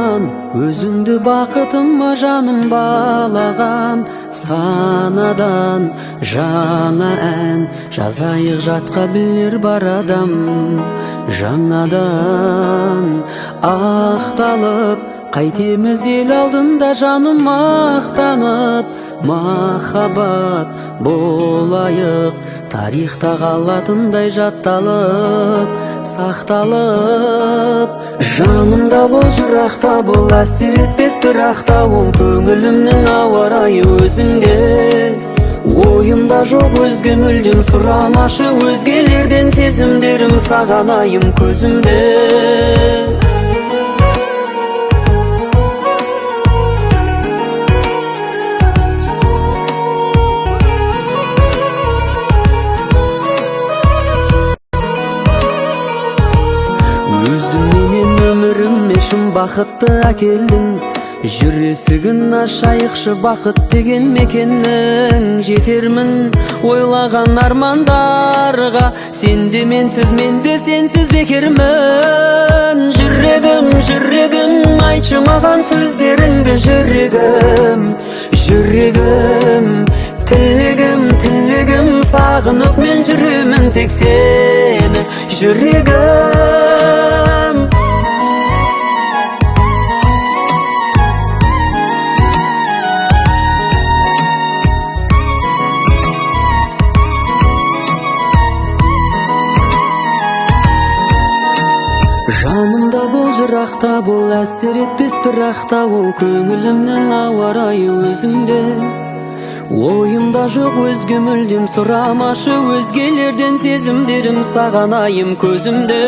маған, өзіңді бақытыма жаным балағам. Санадан жаңа ән жазайық, жатқа білер бар адам. Жаңадан ақталып, қайтеміз ел алдында жаным мақтанып. Махаббат болайық, тарихта қалатындай жатталып, сақталып. Жанымда бол, жырақта бол, әсер етпес бірақ та ол көңілімнің ауа райы өзіңде. Ойымда жоқ өзге мүлдем, сұрамашы өзгелерден, сезімдерім саған айым көзімде. Өзіңменен өміріме шын бақытты әкелдің. Жүр, есігін ашайықшы бақыт деген мекеннің. Жетермін ойлаған армандарға, сен де менсіз, мен де сенсіз бекермін. Жүрегім, жүрегім, айтшы маған сөздеріңді, жүрегім, жүрегім. Тілегім, тілегім, сағынып мен жүремін тек сені, жүрегім. Жанымда бол, жырақта бол, әсер етпес бірақ та ол көңілімнің ауа райы өзіңде. Ойымда жоқ өзге мүлдем, сұрамашы өзгелерден, сезімдерім саған айым көзімде.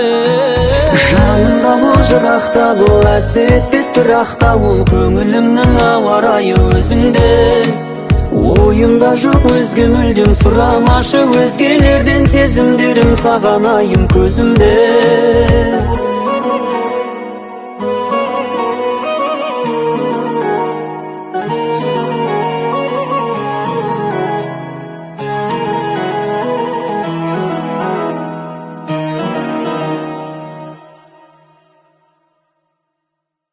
Жанымда бол, жырақта бол, әсер етпес бірақ та ол көңілімнің ауа райы өзіңде. Ойымда жоқ өзге мүлдем, сұрамашы өзгелерден, сезімдерім саған айым көзімде.